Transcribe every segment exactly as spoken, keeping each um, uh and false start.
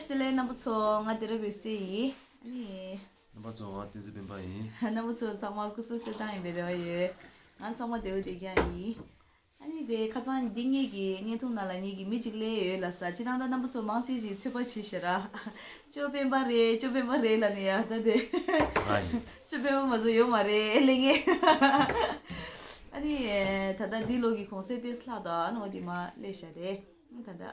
བདེ་ལེགས་རྣམ་པ་ཚོ། ང་དེ་ར་བོད་སྲས་ཡིན། ཨ་ནི། རྣམ་པ་ཚོ། ང་བསྟན་འཛིན་སྤེན་པ་ཡིན། རྣམ་པ་ཚོ་ཚང་མ་སྐུ་གཟུགས་གསོལ་ཐང་ཡིན་པའི་རེ་བ་ཡོད། ང་ཚང་མ་བདེ་པོ་བདེ་རྐྱང་ཡིན། ཨ་ནི་དེ་ཁ་སང་འདི་ངེད་ཀྱི་བརྙན་ཐུང་ནང་ལ་ངེད་ཀྱི་མི་གཅིག་སླེབས་ཡོད་ལབ་ས། སྤྱིར་བཏང་ད་རྣམ་པ་ཚོ་མང་ཆེ་ཞིག་ཚོད་དཔག་བྱེད་ཤག་ར། ཅོ་སྤེན་པ་རེད། ཅོ་སྤེན་པ་རེད་ལབ་ནས་ཡ་ད་དེ། ང་ཡིན། ཅོ་སྤེན་པ་མ་གཏོགས་ཡོད་མ་རེད་ལབ་ངེས། ཨ་ནི་ད་ལྟ་འདི་ལོ་གི་གུང་སེང་ཏོག་ཙམ་ལྷག་འདུག་ཨ་ནི་འོ་དེ་མར་སླེབས་ཤག་རེད། ད་ལྟ།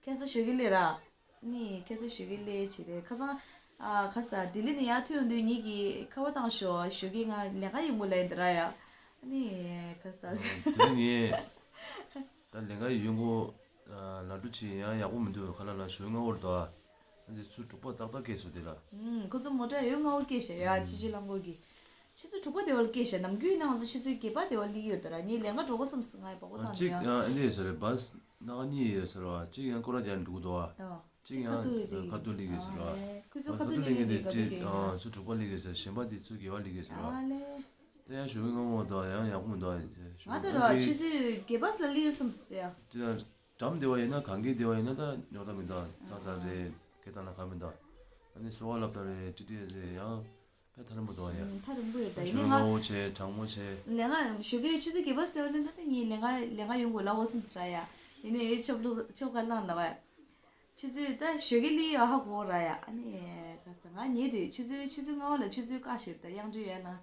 ཁ་སང་ཞོགས་ཀས་སླེབས་ར། ནི་ཁ་སང་ཞོགས་ཀས་སླེབས་བྱས་རེད། ཁ་སང་། ཨ། ག་རེ་ཟ། ལྡི་ལི་ནས་ཡར་ཐོན་ཡོང་དུས་ངེད་ཀྱིས་ཁ་པར་བཏང་ཞོག་ཞོགས་ཀས་ང་ལས་ཀ་ཡོང་གི་ལབ་ཡིན་ད་ར་ཡ། ནི་ག་རེ་ཟ། དེ་རིང་ངས་ད་ལས་ཀ་ཡོང་གི། ཨ། ལམ་འགྲོ་བྱས་ཡང་ཡག་པོ་མི་འདུག་ཁ་ལག་ལ་ཞོགས་སྔ་པོར་འདུག་ཨ། འདི་ཚུར་དྲུག་པ་ཏག་ཏག་སྐྱེས་སོང་དེ་ལ། ཨུམ། ཁོ་ཚོ་མོ་ཊ་ཡོད་སྔ་པོ་སྐྱེས་ཤག་ཡ། ཨུམ། ཆུ་ཚོད་རླངས་འཁོར་གྱིས། ཆུ་ཚོད་དྲུག་པ་དེ་བར་སླེབས་ཤག་ནམ་རྒྱུན་ཡིན་ན་ང་ཚོ་ཆུ་ཚོད་བརྒྱད་པ་དེ་བར་སླེབས་ཡོད་ད་ར། ངས་ལས་ཀ་འགྲོ་དགོས་བསམ་སོང་ང་ཡི་པགས་པ་ཨ། བཏང་ནས་གཅིག་ཡ། ཡང་ཨེ་འདྲ་ཡོད་ས་རེད། བཱས་སྣ་ཁ་གཉིས་ཡོད་ས་རེད་བ། གཅིག་ཡང་སྐོར་ར་རྒྱག་ནས་འགྲོ་གི་འདུག་ཨ། ཨ། གཅིག་ཡང་ཁ་ཐུག་རེད། ཁ་ཐུག་སླེབས་ཡོད་ས་རེད་བ། ཨ། ཁོ་ཚོ་ཁ་ཐུག་སླེབས་མཁན་དེ་ཁ་ཐུག་སྐྱེལ་ཡོད་ན། ཨ། ཚུར་དྲུག་པ་སླེབས་ཡོད་ས་རེད། གཞན་པ་དེ་ཚུར་བརྒྱད་པ་སླེབས་ཡོད་ས་རེད། ཨ་ལེ། དེ་ཡང་ཞོགས་ཀས་སྔ་མོ་འདུག་ཡང་ཡག་པོ་མི་འདུག་ཨ། ང་ཞོགས་ད་ར་ཀས་ཆུ་ཚོད་བརྒྱད་པ་ཙམ་ལ་སླེབས་ཡོད་བསམ་སོང་ཡ། ཅི་ད། འགྲམ་བདེ་བ་ཡིན་ན། གངས་སྐྱིད་བདེ་བ་ཡིན་ན་ད་རྙོག་དྲ་མི་འདུག་ཙག་ཙག་རེད། སྐད་བཏང་ན་གང་མི་འདུག་ཨ་ནི་གསོལ་བ་སློབ་གྲྭ་རེད། ཊི་ཊི་ཨེས་རེད། ཡང་དཔེ་ཐག་རིང་པོ་འདུག་ཨ་ཡ། ཨུམ། ཐག་རིང་པོ་ཡོད་ད། ཡིན་ནའི་ང་། ཞོགས་པ་སྔ་པོ་བྱས། གྲང་མོ་བྱས། ལས་ཀ་ཞོགས་ཀས་ཆུ་ཚོད་བརྒྱད་པ་ཟེར་བ་ནི་ད་ལྟ་ངས་ལས་ཀ་ལས་ཀ་ཡོང་དགོས་ལབ་འོ་བསམ་ཟེར་ཡ། ཡིན་ནའི་ཆོབ་ལུག་ཆོབ་ཁ་བླངས་ལབ་པ། ཆུ་ཚོད་ད་ཞོགས་ཀས་སླེབས་ཡོད་ཧ་གོ་ར་ཡ། ཨ་ནི་ག་རེ་ཟ། ང་ཉལ་དུས་ཆུ་ཚོད་ཆུ་ཚོད་ལྔ་པ་ལ་ཆུ་ཚོད་བཀག་ཤེས་ད། དབྱངས་འགྲོས་ཡར་ལངས།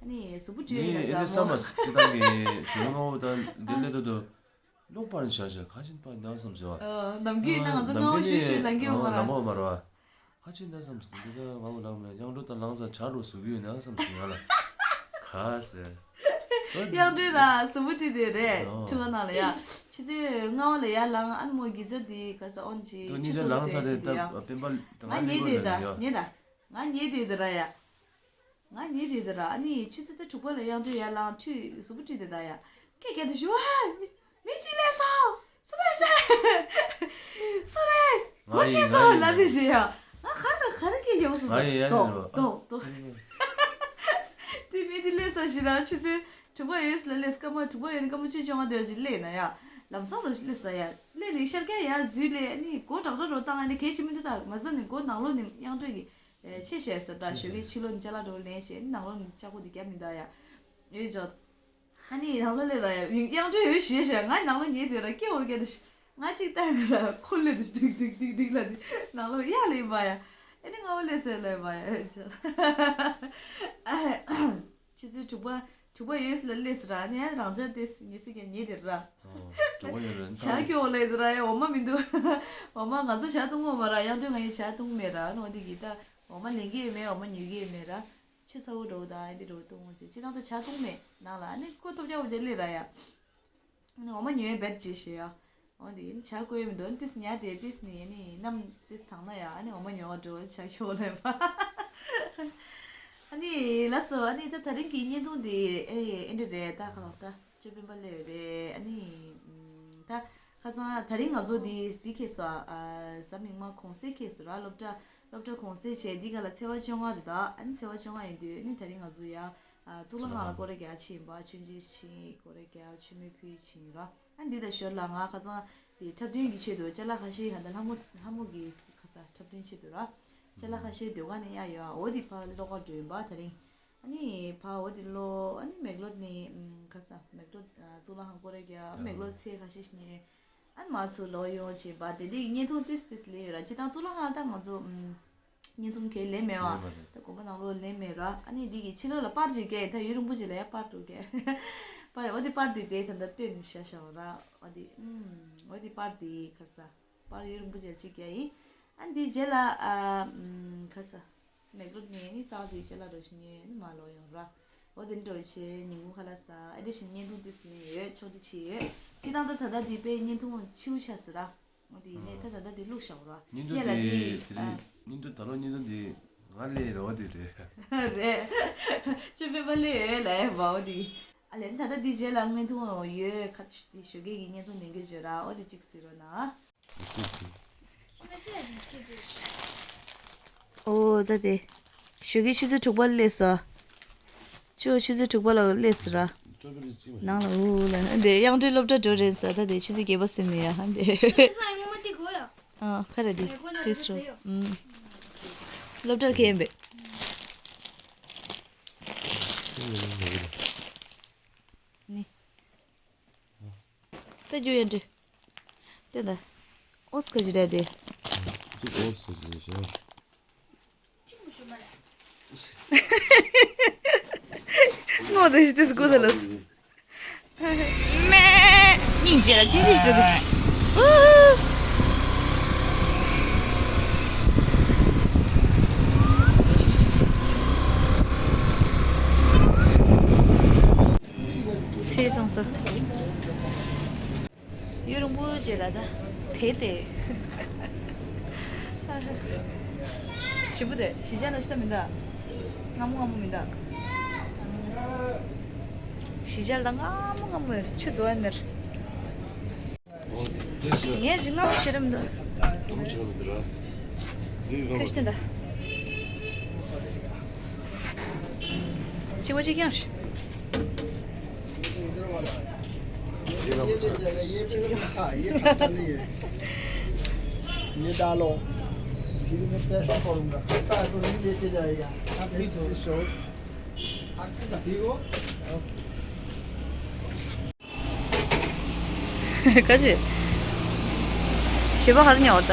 ཨ་ནི་གཟུགས་པོ་བཀྲུས་ཡོད་ལ་ཟ་མོ། ངས་ཨེ་འདྲ་བསམ་པ་ཅི་ལྟར་གི་ཞོགས་པ་སྔ་པོ་ད་འདི་སླེབས་དུས་དུ། གློག་སྤར་ནས་བཞག་བཞག་ཁ་ཆེམས་སྤར་ནས་བཞག་བསམ་བྱས་པ། ཨ། ནམ་རྒྱུན་ཡིན་ན་ང་ཚོ་སྔ་པོ་ཤོད་ཤོད་ལངས་ཀྱི་ཡོད་མ་རེད། ལངས་པ་མ་རེད་པ། ཁ་ཆེམས་ད་བསམ་སོང་། འདི་ད་ང་བོ་ལངས་མེད། དབྱངས་སྒྲོལ་ད་ལངས་ཚར། ཇ་རུ་བཟོ་གི་ཡོད་ན་བསམ་སོང་ང་ལ། ག་ཟེར། དབྱངས་སྒྲོལ་ར་གཟུགས་པོ་བཀྲུས་བསྡད་རེད། ཨོ། ཁྲི་པ་ནང་ལ་ཡ། ཆུ་ཚོད་ལྔ་པ་ལ་ཡར་ལངས། ཨ་ནི་མོ་གི་ཚོད་འདི་ག་རེ་ཟ། ཨོན་ཅི་ད་ཆུ་ཚོད་ལངས་ཚར་རེད་ད། སྤེན་པ་ད་ང་ཉལ་བསྡད་ད། ཉལ་ད། ང་ཉལ་བསྡད་ད་ར་ཡ། ང་ཉལ་བསྡད་ད་ར། ཨ་ནི་ཆུ་ཚོད་ད་དྲུག་པ་ལ་དབྱངས་སྒྲོལ་ཡར་ལངས། ཁྲུས་གཟུགས་པོ་བཀྲུས་བསྡད་ད་ཡ། སྐད་རྒྱག་དུས་ཞུ་ཨ། མི་གཅིག་སླེབས་སོང་། སུ་རེད་ཟེར། སུ་རེད། སྒོ་ཕྱེ་སོང་ལབ་དུས་ཞུ་ཡ། ང་ག་རེ་ག་རེ་སྐད་རྒྱག་སོང་ཟེར། ང་ཡི་ཡ་ཡི་རོ། ཏོག་ཏོག་ཏོག་དེ་མི་དེ་སླེབས་སོང་ཞུ་ར། ཆུ་ཚོད་དྲུག་པ་ཡོད་ལ་སླེབས། སྐར་མ་དྲུག་པ་ཡོད་ནི་སྐར་མ་བཅུ་བཅོ་ལྔ་དེ་བར་ཅིག་སླེབས་ན་ཡ། ལམ་སང་རུ་སླེབས་ས་ཡ། སླེབས་ནས་ཤར་ཀ་ཡར་འཛུལ་ལས། ཨ་ནི་སྒོ་དྲག་དྲག་རུ་བཏང་། ཨ་ནི་གལ་ཆེ་མི་འདུག་ད་མ་ཚད་ནི་སྒོ་ནང་ལོགས་ནས་དབྱངས་སྒྲོལ་གྱི་ཨེ་ཆེ་ཤས་ཟེར་ད། ཆེ་ཞོགས་ཀས་ཤས་ཕྱི་ལོགས་ནས་ཅ་ལག་འགྲོ་ལེན་བྱས། ནང་ལོགས་ནས་ལྕགས་སྒོ་དེ་རྒྱབ་མི་འདུག་ཡ། ཡོད་ཅོག་ཨ་ནི་ནང་ལོགས་ལས་ལ་ཡ་དབྱངས་སྒྲོལ་ཡོད་ཞེས་བཤད། ང་ནང་ལོགས་ཉལ་དུས་ར་སྐད་འོར་སྐད་དེ། ང་གཅིག་ལྟ་ཡིན་ར་ཁོ་སླེབས་དུས་ཏིག་ཏིག་ཏིག་ཏིག་ལ་དེ་ནང་ལོགས་ཡར་སླེབས་པ་ཡ། ཨ་ནི་ང་འོ་སླེབས་སོང་ལབ་པ་ཡ། ཆུ་ཚོད་དྲུག་པ་དྲུག་པ་ཡོད་ལ་སླེབས་སོང་ར། ཨ་ནི་ཡ་རང་ཅག་དེ་ཉལ་སོང་ཀྱང་ཉལ་དེ་ར། ཨོ། དྲུག་པ་ཡོད་ར། ཇ་སྐྱོ་ལབ་དེ་ར་ཡ། འོ་མ་མི་འདུག་འོ་མ་ང་ཚོ་ཇ་བཏུང་ངོ་མ་ར། དབྱངས་སྒྲོལ་ང་ཡི་ཇ་བཏུང་མེད་ར། ཨ་ནི་འོ་དེ་གི་ད། འོ་མ་ལེན་གྱི་ཡོད་མེད། འོ་མ་ཉོ་གི་ཡོད་མེད་ར། ཆུ་ཚ་བོ་འགྲོ་དང་ཨེ་འདི་འགྲོ་བཏུང་ངོ་ཅེས། ཅི་ནང་ད་ཇ་བཏུང་མེད་ནང་ལ། ཨ་ནི་ཁོ་སྟོབས་རྒྱག་པ་དེ་སླེབས་ར་ཡ། ཨ་ནི་འོ་མ་ཉོས་བེད་ཅེས་ཞེས་ཡ། འོ་འདི་ཨ་ནི་ཇ་བསྐོལ་མི་འདུག་ཨ་ནི་ཏིས་ཉལ་དེ་ཏིས་ནི་ཨ་ནི་ནམ་ཏིས་དང་ན་ཡ། ཨ་ནི་འོ་མ་ཉོ་བ་འགྲོ་ཇ་ཁྱོག་ལབ་པ། ཨ་ནི་ལགས་སོ། ཨ་ནི་ད་དེ་རིང་གི་བརྙན་ཐུང་འདི་ཨེ་ཨེ་འདྲ་རེད། ད་ག་ལ་ད། ཅོ་སྤེན་པ་སླེབས་ཡོད་རེད། ཨ་ནི། ཨམ། ད་ཁ་སང་དེ་རིང་ང་ཚོ་འདི་འདི་ཁེལ་སོང་། ཨ། གཟའ་མིག་དམར་གུང་སེང་ཁེལ་སོང་ར། སློབ་གྲྭ་སློབ་གྲྭ་གུང་སེང་བྱས། འདི་ག་ལ་ཚེས་པ་བཅོ་ལྔ་རེད་ད། ཨ་ནི་ཚེས་པ་བཅོ་ལྔ་ཡིན་དུས་ཨ་ནི་དེ་རིང་ང་ཚོ་ཡ། ཨ། གཙུག་ལག་ཁང་ལ་སྐོར་ར་རྒྱག་ཕྱིན་པ། མཆོད་མཇལ་ཕྱིན། སྐོར་ར་རྒྱག་མཆོད་མེ་ཕུལ་ཕྱིན་ར། ཨ་ནི་འདི་དང་ཞོར་ལ་ང་ཁ་སང་དེ་འཁྲབ་སྟོན་གྱི་ཆེད་དུ་ཅ་ལག་ཁ་ཤས་ཧ་ད་ལྷ་མོ་ལྷ་མོ་གི་ཁ་ས་འཁྲབ་སྟོན་ཆེད་དུ་ར། ཅ་ལག་ཁ་ཤས་སྡོད་ག་ནས་གཡར་ཡོད། འོ་དེ་ཕར་ལོག་ག་འགྲོ་ཡིན་པ་དེ་རིང་། ཨ་ནི་ཕར་འོ་དེ་ལོ། ཨ་ནི་མེག་ལོར་ནས་ཨམ། ག་ས་མེག་ལོར། ཨ། གཙུག་ལག་ཁང་སྐོར་ར་རྒྱག་མེག་ལོར་ཚལ་ཁ་ཤས་ཤིག་ཉོས། ཨ་ནི་མར་ཚུར་ལོག་ཡོང་བྱས་པ། དེ་འདྲའི་བརྙན་ཐུང་ཏིས་ཏིས་ལེན་ཡོད་ར། སྤྱིར་བཏང་གཙུག་ལག་ཁང་ད་ང་ཚོ་ཨམ། བརྙན་ཐུང་གས་ལེན་མེད་པ། ལེན་མ་རེད། ད་དགོན་པ་ནང་ལོགས་ལེན་མེད་ར། ཨ་ནི་འདི་གི་ཕྱི་ལོགས་ལ་པར་ཅིག་བཀལ། ད་ཡུན་རིང་པོ་ཅིག་ལ་ཡ་པར་འདྲ་བཀལ། པར། འོ་དེ་པར་དེ་དེ་ད་ལྟ་བཏོན་ནས་བཞག་བཞག་པ་ར། འོ་དེ་ཨམ། འོ་དེ་པར་དེ་ག་རེ་ཟ། པར་ཡུན་རིང་པོ་ཅིག་ཅིག་བཀལ་ཡིན། ཨ་ནི་དེའི་རྗེས་ལ། ཨ། ཨམ། ག་རེ་ཟ། མེག་ལོར་ནས་ནི་ཙག་ཙིག་ཅ་ལག་འདྲ་ཞིག་ཉོས་ནི་མར་ལོག་ཡོང་ར། འོ་དེ་འདྲ་བྱས་ཉིན་གུང་ཁ་ལག་ཟ། ཨ་འདྲ་བྱས་བརྙན་ཐུང་དེ་ལེན་ཡོད། ཕྱོགས་སྒྲིག་བྱས་ཡོད། སྤྱིར་བཏང་ད་ད་ལྟ་འདི་དཔེ་བརྙན་ཐུང་ཕྱིའུ་ཆགས་སོང་ར། འོ་དེ་ཡིན་ནའི་ད་ད་ལྟ་འདི་བླུགས་བཞག་ར། བརྙན་ཐུང་སྔོན་ལ་དེ་འདི། དེ་རིང་ཨ། བརྙན་ཐུང་ད་ལོ་བརྙན་ཐུང་འདི་ང་ལས་རོགས་དེ་རེད། རེད། ཅོ་སྤེན་པ་ལས་ཡོད་ལ་ཡ་བ། འོ་དེ། ཨ་ལས་ད་ལྟ་འདི་རྗེས་ལ་བརྙན་ཐུང་ཡོད་ཁ་ཅིག་དེ་ཞོགས་ཀས་ཀྱི་བརྙན་ཐུང་ལེན་རྒྱུ་བརྗོད་ར། འོ་དེ་གཅིག་གཟིགས་རོགས་གནང་། ཨོ་ད་དེ། ཞོགས་ཀས་ཆུ་ཚོད་དྲུག་པ་ལ་སླེབས་སོང་། ཆུ་ཆུ་ཚོད་དྲུག་པ་ལ་སླེབས་སོང་ར། ནང་ལ་འུ་ལ་འདི་དབྱངས་སྒྲོལ་སློབ་གྲྭ་འགྲོ་རན་སོང་། ད་དེ་ཆུ་ཚོད་བརྒྱད་པ་ཟིན་ནས་ཡ་ཧ་འདི། ས་ཡ་ངོ་མ་དེ་གོ་ཡ། ཨ་ཁ་རེ་དེ་སིས་རོ། ཨུམ། སློབ་གྲྭར་ཁེན་པས། ནི། ད་རྒྱུ་ཡན་ཏྲི། དེ་ད། ཨོ་སི་ཀ་ཇི་ར་དེ། ཅིག་ཨོ་སི་ཀ་ཇི་ཞེས། ངོ་དེ་ཞིག་དེ་སུ་གོ་ད་ལོས། མེ། སྙིང་རྗེ་ལ་ཅི་ཅི་ཞིག་འགྲོ་དེ། ཨུ། ཚེ་བཟང་ས། ཡུན་རིང་པོ་རྗེས་ལ་ད་བལ་ཏེ། ཞིམ་པོ་དེ་གཞིས་ཆགས་ན་ཤི་ད་མི་འདའ། སྔ་མོ་སྔ་མོ་མི་འདའ། གཞིས་ཆགས་ལ་སྔ་མོ་སྔ་མོ་ཡོད་ཆུ་རྫོགས་ཡ་མེར། ངས་ཇི་སྔ་མོ་བྱེད་རམ་འདུག་ཁྱོད་ཤི་ད། གཅིག་པ་གཅིག་ཀྱང་ཤི། ये डालो। फिर मैं पैसा करूँगा। पैसा तो नहीं लेके जाएगा। आप भी सो। आप भी ठीक हो? ཁ་ཅིག་ཞེ་པོ་ཧར་ཉོ་ད།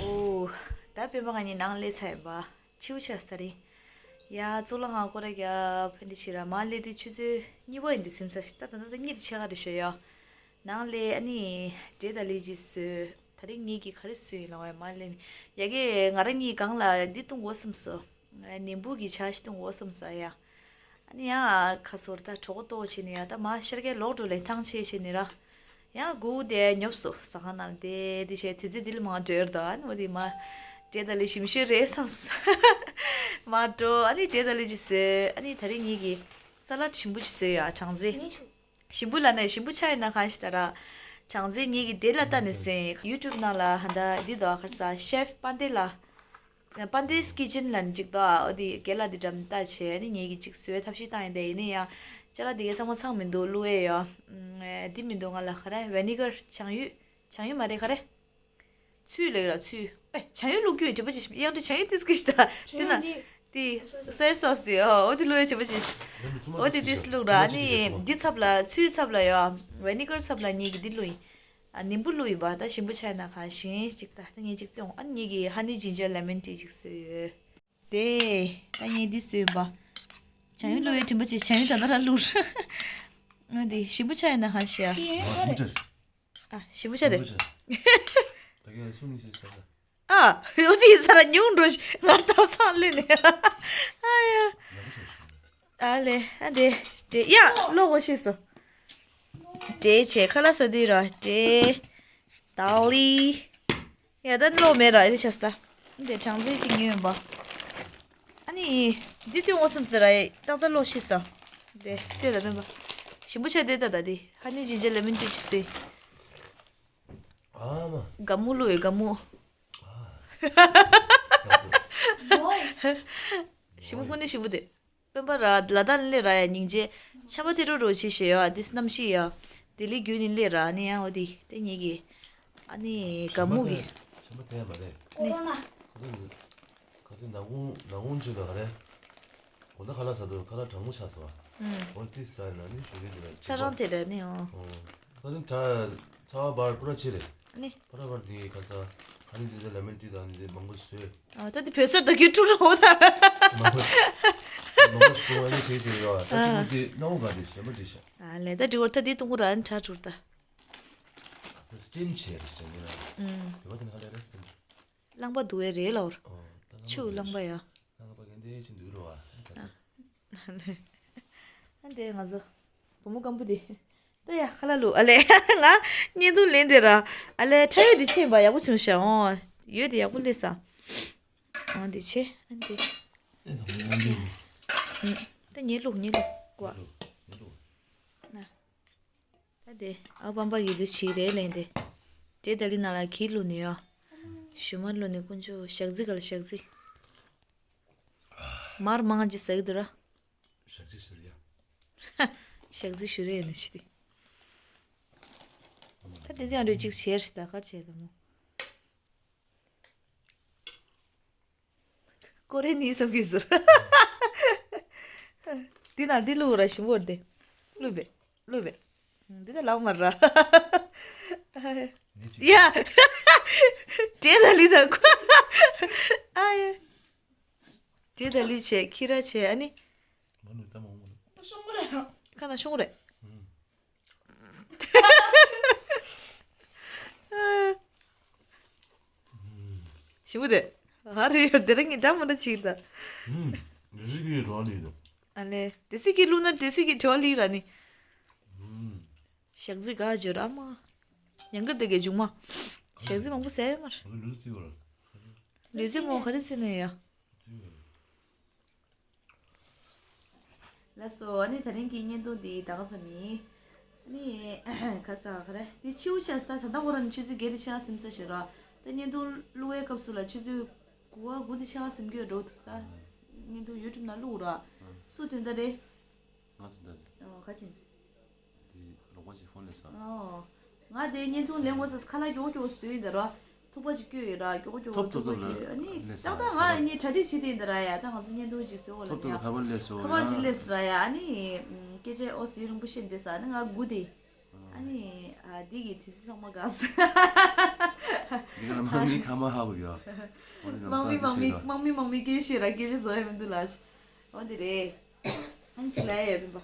ཨོ། ད་པེ་མ་ག་ནི་ནང་ལས་ཚ་ཡིན་པ། ཆིའུ་ཆ་སྟ་རི། ཡ་གཙུག་ལག་ཁང་སྐོར་ར་རྒྱབ་ཕན་འདི་ཕྱི་ར་མ་སླེབས་དུས་ཆུ་ཚོད་གཉིས་པ་ཡིན་འདི་སིམ་ས་ཤི་ད་ད་ད་ད་གཉིད་ཆེ་ག་རེ་ཤི་ཡ། ནང་ལས་ཨ་ནི་འབྲས་དང་ལི་ཅི་བཟོས། ད་རིང་ངེད་ཀྱིས་ག་རེ་བཟོས་ཡིན་ལ་བ་ཡ་མ་སླེབས་ནི། ཡ་གི་ང་རང་གཉིས་སྒང་ལ་འདི་བཏུང་དགོས་བསམ་སོ། ནིམ་བུ་གི་ཆ་ཞིག་བཏུང་དགོས་བསམ་ས་ཡ། ཨ་ནི་ཡང་ཁ་སོར་ད་གྲོགས་པོ་ཏོག་བྱས་ནས་ཡ་ད་མ་ཤར་གའི་ལོག་འགྲོ་ལེན་ཐང་ཆད་བྱས་ནས་ར། ཡང་སྒུག་དེ་ཉོབ་སོ་ཟ་ཁང་ནང་དེ་དེ་བྱས་དུས་ཚོད་དེ་ལ་མང་འགྲོ་ཡོད་དོ། ཨ་ནི་འོ་དེ་མ་འབྲས་དང་ལི་ཞིམ་ཤོས་རེད་བསམ་སོ། མ་འགྲོ་ཨ་ནི་འབྲས་དང་ལི་ཅི་བཟོས་ཨ་ནི་ད་རིང་ངེད་ཀྱི་ས་ལ་ཞིམ་པོ་ཅིག་བཟོས་ཡ་གྲང་རྩེད། ཞིམ་པོ་ལ་ནས་ཞིམ་པོ་ཆ་ཡོད་ན་གང་ཞིག་ད་ར། གྲང་རྩེད་ངེད་ཀྱི་དེ་ལ་ལྟ་ནས་བཟོས་ཡིན་ཡུ་ཊུབ་ནང་ལ་ཧ་ད་འདི་དོ་ཁར་ས་ཤེཕ་པན་དེ་ལ། པན་དེས་ཀི་ཅན་ལ་ནི་ཅིག་ཏོ་ཨོ་དི་རྒན་ལགས་འདི་འགྲམ་ལྟ་བྱས་ནི་ངེད་ཀྱི་ཅིག་བཟོས་ཐབས་ཤེས་བཏང་ཡིན་ཏེ་ཡིན་ནི་ཡང་ཅ་ལག་འདི་གའི་ཚང་མ་ཚང་མི་འདུག་བླུག་ཨེ་ཡོ། འདི་མི་འདུག་ང་ལ་ཁ་ར་ཝེ་ནི་གར་བྱང་ཡུས། བྱང་ཡུས་མ་རེད་ཁ་རེ། ཚུལ་ལེགས་ར་ཚུལ། ཨེ་བྱང་ཡུས་བླུག་རྒྱུ་ཡོད་དྲི་པ་ཅི་ཡང་དྲི་བྱང་ཡུས་ཏིས་ཀི་ཤི་ད་དེ་ན་དེ་སོའི་སོས་དེ་ཨོ་ཨོ་དི་བླུག་ཡོད་དྲི་པ་ཅི་ཨོ་དི་ཏིས་བླུག་ར་ནི་འདི་ཚབ་ལ་ཚུལ་ཚབ་ལ་ཡོ་ཝེ་ནི་གར་ཚབ་ལ་ངེད་ཀྱི་འདི་བླུག་ཡིན། ཨ་ནིམ་བུ་བླུགས་ཡིན་པ་ད་ཞིམ་པོ་ཆགས་ན་གང་ཞིམ་ཅིག་ད་ད་ངས་ཅིག་སྟོན་ཨ་ངེད་ཀྱི་ཧ་ནི་ཇིན་ཇར་ལེ་མོན་ཏི་ཅིག་བཟོས་ཡོད། དེ་ད་ངས་འདི་བཟོས་ཡིན་པ། བྱང་ཡུལ་བླུགས་ཡོད་དྲན་པ་ཆེ་བྱང་ཡུལ་ད་ལྟ་ར་བླུགས་ར། ཨ་འདི་ཞིམ་པོ་ཆགས་ཡིན་ན་གང་ཞིམ་ཨ། ཞིམ་པོ་ཆགས། ཨ་ཞིམ་པོ་ཆགས་དེ། ཞིམ་པོ་ཆགས། ད་ག་སུ་ནི་ཞིག་ཆགས་ས། ཨ། འོ་དེ་ས་ར་ཉུང་འགྲོ་ཞིག་ང་ཐབ་ཚང་ལེ་ནས། ཨ་ཡ། ཨ་ལེ་ཨ་དེ་དེ་ཡ་ལོ་གོ་ཤེས་སོ། དེ་ཆེ་ཁ་ལ་ས་དུས་ར་དེ། ཏཱ་ལི། ཡ་ད་ལོ་མེ་ར་དེ་ཆ་ས་ད། དེ་གྲངས་ཚད་ཅིག་ཉོས་ཡོད་པ། ཨ་ནི། འདི་ལྟོས་འོ་སེམས་ཟེར་ར་ཏག་ཏག་ལོ་ཤེས་སོ། དེ་ལྟོས་ད་མེན་པ། ཞིམ་པོ་ཆགས་དེ་ད་ད་དེ་ཧ་ནི་ཇིན་ཇར་ལེ་མོན་ཏི་ཅིག་སོ། ཨ་མ། དགའ་མོ་བླུགས་ཡོད་དགའ་མོ། ཞིམ་པོ་ཁོ་ནི་ཞིམ་པོ་དེ། སྤེན་པ་ར་ལ་དྭགས་ལས་ར་ཡ་སྙིང་རྗེ། ཆམ་པ་དེ་རོ་རོ་བྱེད་ཤེས་ཡོད་ཨ་དེ་གནམ་གཤིས་ཡ། དེ་ལི་རྒྱུན་ནི་ལས་ར་ནི་ཡང་འོ་དེ་དེ་ཉིད་ཀྱི། ཨ་ནི་དགའ་མོ་གི། ཆམ་པ་དེ་ཡ་མ་རེད། ནི། ཁ་ཚིག་ནང་ཁུང་ནང་ཁུང་ཅིག་ལ་ག་རེ། གོ་ད་ཁ་ལག་ཟ་དུས་ཁ་ལག་གྲང་མོ་ཆགས་སོང་བ། ཨོ་ཏི་ཟ་ན་ནི་ཞུ་གི་འདུག་ལ། ཚ་གྲང་དེ་རེད་ནི་ཨོ། ཁ་ཚིག་ད་ཚ་བ་འབར་པུ་ར་ཆེ་རེད། ཨ་ནི། པུ་ར་བར་དེ་ཁ་ཚ་ཧ་ནི་ཇི་ཛ་ལེ་མོན་ཏི་དང་ནི་དེ་མང་པོ་བཟོས། ཨ་ད་དེ་བོད་སར་ད་རྒྱུ་ཀྲུག་ར་འོ་ད། མང་པོ་མང་པོ་བཟོས་ཨ་ནི་བྱས་བྱས་ཡོད་ད་ཅི་མོ་དེ་སྣང་བ་ག་དེ་ཞེ་མ་དྲིས་ཤག་ཨ་ལས་ད་འགྲིག་བར་ད་དེ་གཏོང་གི་ར་ཨ་ནི་ཁྲ་ཀྲུག་ད། སི་ཊིམ་བྱས་རེད་ཞེ་ནི་ར། ཨུམ། དེ་བ་དེ་ནི་ཧ་ལས་ར་སི་ཊིམ་བྱས། རླངས་པ་འདུ་བའི་རེད་ལོར། ཨོ། ད་རླངས་པ་ཆུ་འདུ་རླངས་པ་ཡ། རླངས་པ་གན་དེ་ཆེ་འདུག་རོ་ཨ། ཨ་འདི་ང་ཚོ་བུ་མོ་སྐམ་པོ་འདི། ད་ཡ་ཁ་ལ་ལུ་ཨ་ལེ། ང་བརྙན་ཐུང་ལེན་དེ་ར། ཨ་ལེ་ཁྲ་ཡོད་འདི་ཆེ་བ་ཡག་པོ་བྱུང་ཤག་ཨོ། ཡོད་འདི་ཡག་པོ་སླེབས་ས། ཨོ་འདི་ཆེ་ཨ་འདི། ཨེ་ད་ངས་ལུག་ངས་ལུག་ངས་ལུག་ཀོ་ཨ། ངས་ལུག་ངས་ལུག་ན། ད་དེ་ཨ་པམ་པ་ཡི་དུ་ཆི་རེད་ལེན་དེ། དེ་ད་ལི་ན་ལ་ཁྱི་ལུ་ནི་ཡོ། ཞུ་མ་ལུ་ནི་ཀུན་ཆོ་ཞག་རྩི་ག་ལ་ཞག་རྩི། མར་མང་ཅི་ཟ་གི་འདུག་ར། ཞག་རྩི་ཟེར་ཡ། ཞག་རྩི་ཞུ་རེ་ཡིན་ནི་ཆི་དེ། ད་ དེ་ཚེ་ཡང་འདྲ་ཅིག་བྱས་ཤི་ད་ག་བྱས་དང་མོ། ཀོ་རེ་ནི་བསམ་གྱི་ཟུར། འདི་ན་འདི་བླུགས་ར་ཞིམ་པོ་འདི། བླུགས་པས། བླུགས་པས། འདི་ད་ལག་མ་ར། ཡ། བྲེ་ད་ལི་ད་ཁོ། ཨ་ཡ། བྲེ་ད་ལི་བྱས་ཁྱི་ར་བྱས་ཨ་ནི། མ་ནུས་ད་མ་འོང་མ་ནུས། ཤོང་གི་རེད། ཁ་ན་ཤོང་གི་རེད། ཨུམ། ཞི་མོ་དེ། ཧ་རེ་ཡོད་དེ་རིང་གི་འདྲ་མི་འདྲ་ཅིག་ད། ཨུམ། དེ་སི་ཀི་རོ་ལི་དོ། ཨ་ལེ། དེ་སི་ཀི་བླུགས་ན་དེ་སི་ཀི་རོ་ལི་ར་ནི། ཨུམ། ཞག་རྩི་ག་འབྱོར་ཨ་མ། ཉང་གི་དེ་གའི་མཇུག་མ། ཞག་རྩི་མང་པོ་ཟས་ཡོད་མར། ལུས་རྩི་བར། ལུས་རྩི་མོ་ག་རེ་ཟེར་ནས་ཡ། ལགས་སོ། ཨ་ནི་ད་རིང་གི་བརྙན་ཐུང་འདི་ད་ག་ཙམ་ཡིན། ཨ་ནི་ཁ་ས་ག་རེ་འདི་ཕྱི་འུ་ཆ་ས་ད་ད་ཁོ་རང་ཆུ་ཚོད་བརྒྱད་དེ་ཆ་སིམ་ས་ཞེ་ར། ད་བརྙན་ཐུང་བླུག་པའི་སྐབས་སུ་ལ་ཆུ་ཚོད་དགུ་པ་དགུ་དེ་ཆ་སིམ་གྱི་འགྲོ་ད། བརྙན་ཐུང་ཡུ་ཊུབ་ནང་བླུག་ར། སུ་དོན་དག་རེད། ང་དོན་དག་རེད། ཨོ་ཁ་ཆེན། དེ་རོགས་པ་ཞིག་ཕོན་ལས་ས། ཨོ། ང་དེ་བརྙན་ཐུང་ལེན་དགོས་ས་ཁ་ལག་མགྱོགས་མགྱོགས་བཟོས་ཡིན་ད་ར། ཐུག་པ་ཅིག་སྐྱོ་ཡོད་ར་མགྱོགས་མགྱོགས་ཐོབ་ཐུག་པ་ཐུབ་སྐྱོ་ཡོད། ཨ་ནི་ལས་ས་ཏག་ཏག་ང་ཨ་ནི་གྲ་སྒྲིག་བྱེད་དེ་ཡིན་ད་ར་ཡ། ད་ང་ཚོ་བརྙན་ཐུང་ཅིག་བཟོས་དགོས་ལ་ཐོབ་ཐུག་ཡ། ཁ་པར་ལས་སོ་ཁ་པར་ཅིག་ལས་ས་ར་ཡ། ཨ་ནི་སྐད་ཆ་ཨོ་ཟི་རིང་པོ་བཤད་བསྡད་ས་ཨ་ནི་ང་སྒུག་དེ། ཨ་ནི་ཨ་འདི་གི་དུས་ཚོད་ཚང་མ་འགག་སོང་། འདི་ག་ལ་མང་མི་ཁ་མ་ཧ་བུ་ཡོད། དམག་མི་དམག་མི་དམག་མི་དམག་མི་སྐད་བཤད་ར་སྐད་ཆ་བཟོ་ཡ་མི་འདུག་ལ། འོ་འདི་རེད། ཨ་ནི་ཅིག་ལ་ཡ་ཡོད་པིན་པ།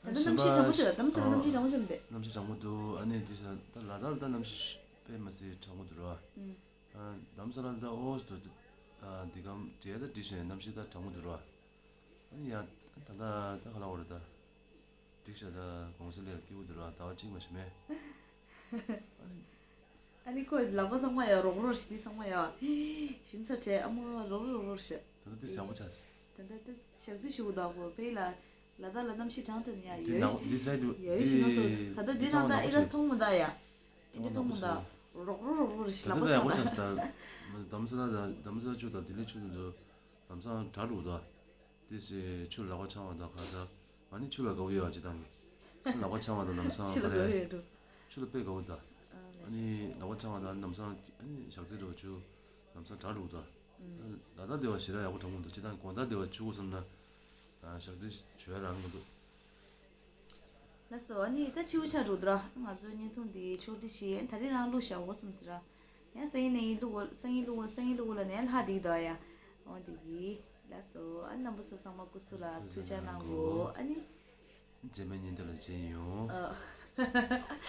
ད་ལྟ་གནམ་གཤིས་གྲང་མོ་ཞིག་ལ་གནམ་ས་ལ་གནམ་གཤིས་གྲང་མོ་ཞིག་མི་འདུག་གནམ་གཤིས་གྲང་མོ་འདུག་ཨ་ནི་འདི་ས་ད་ལ་དྭགས་ལ་ད་གནམ་གཤིས་དཔེ་མ་སྲིད་གྲང་མོ་འདུག་ར། ཨ་གནམ་ས་ལ་ད་ཨོ་སི་ཏོ་ཨ་འདི་གམ་བྲེལ་ད་འདི་བཞིན་གནམ་གཤིས་ད་གྲང་མོ་འདུག་ར། ཨ་ནི་ཡ་ད་ད་ད་ག་ལ་འོ་ར་ད། འགྲིག་ཤག་ད་གོང་ས་ལས་སྐྱིད་པོ་འདུག་ར་ཟླ་བ་གཅིག་མ་ཞིག་མེད། ཨ་ནི་ཁོས་ལག་པ་ཚང་མ་ཡ་རོག་རོག་ཞིག་འདི་ཚང་མ་ཡ། ཞིན་ཚ་བྲལ་ཨ་མ་རོག་རོག་རོག་རོག་ཞིག་ད་ལྟ་འདི་ཞག་པོ་ཆགས། ད་ལྟ་འདི་ཞག་རྩི་ཞུ་གི་འདུག་ཁོ་ཕེ་ལ། ལ་དྭགས་ལ་གནམ་གཤིས་གྲང་དྲགས་ནི་ཡ་འདི་ཡོད། ནག་འདི་སའི་དུ་ཡོད་ཞིག་ང་ཚོ་ད་ལྟ་འདི་ནང་ད་ཨི་ར་མཐོང་མི་འདུག་ཡ། འདི་འདྲ་མཐོང་མི་འདུག་རོག་རོག་རོག་རོག་ཞིག་ད་ལག་པ་ལྟ་ད་ཡག་པོ་ཆགས་ཆགས་ད། དྷ་ས་ལ་ད་དྷ་ས་ཆུ་དང་ལྡི་ལི་ཆུ་དེ་ཚོ་ལམ་སང་དྲག་འགྲོ་གི་འདུག་དེ་སི་ཆུ་ལག་པ་འཆང་བ་དང་ཁ་ས། ང་ནི་ཆུ་ལ་དགའ་བོ་ཡོད་ཨ་ཅི་ཏང་གི་ལག་པ་འཆང་བ་དང་ལམ་སང་ཆུ་ལ་ག་དགའ་བོ་རེད། ཡོད་འགྲོ། ཆུ་ལ་དཔེ་དགའ་བོ་ད། ཨ་ནི་ལག་པ་འཆང་བ་དང་ལམ་སང་ཨ་ནི་ཞག་རྩི་འགྲོ་ཆུ་ལམ་སང་དྲག་འགྲོ་གི་འདུག་ལ་དྭགས་སྡེ་བ་ཞེ་དྲག་ཡག་པོ་གྲོང་མོ་འདུག་ཅི་ཏང་དགོང་དག་སྡེ་བ་ཆུ་བོ་བསམ་ན། ཞག་རྩི་བྱོས་རང་མི་འདུག་ལགས་སོ། ཨ་ནི་ད་ཕྱི་པོ་ཆགས་འགྲོ་འདུག་ར། ང་ཚོའི་བརྙན་ཐུང་འདི་ཕྱོགས་སྒྲིག་བྱས་ད་རེས་རང་བླུགས་བཞག་འོ་བསམ་ཟེར་ར། ཡང་སང་ཉིན་ནས་ཡིན་བླུགས་འོ་སང་ཉིན་བླུགས་འོ་སང་ཉིན་བླུགས་འོ་ལ་ནས་ལྷག་བསྡད་འདུག་ཡ། འོ་འདི་གི། ལགས་སོ། ཨ་ནི་རྣམ་པ་ཚོ་ཚང་མ་སྐུ་གཟུགས་ལ་ཐུགས་ཅག་གནང་གོ་ཨ་ནི། རྗེས་མའི་བརྙན་ཐུང་ལ་མཇལ་ཡོང་། ཨ།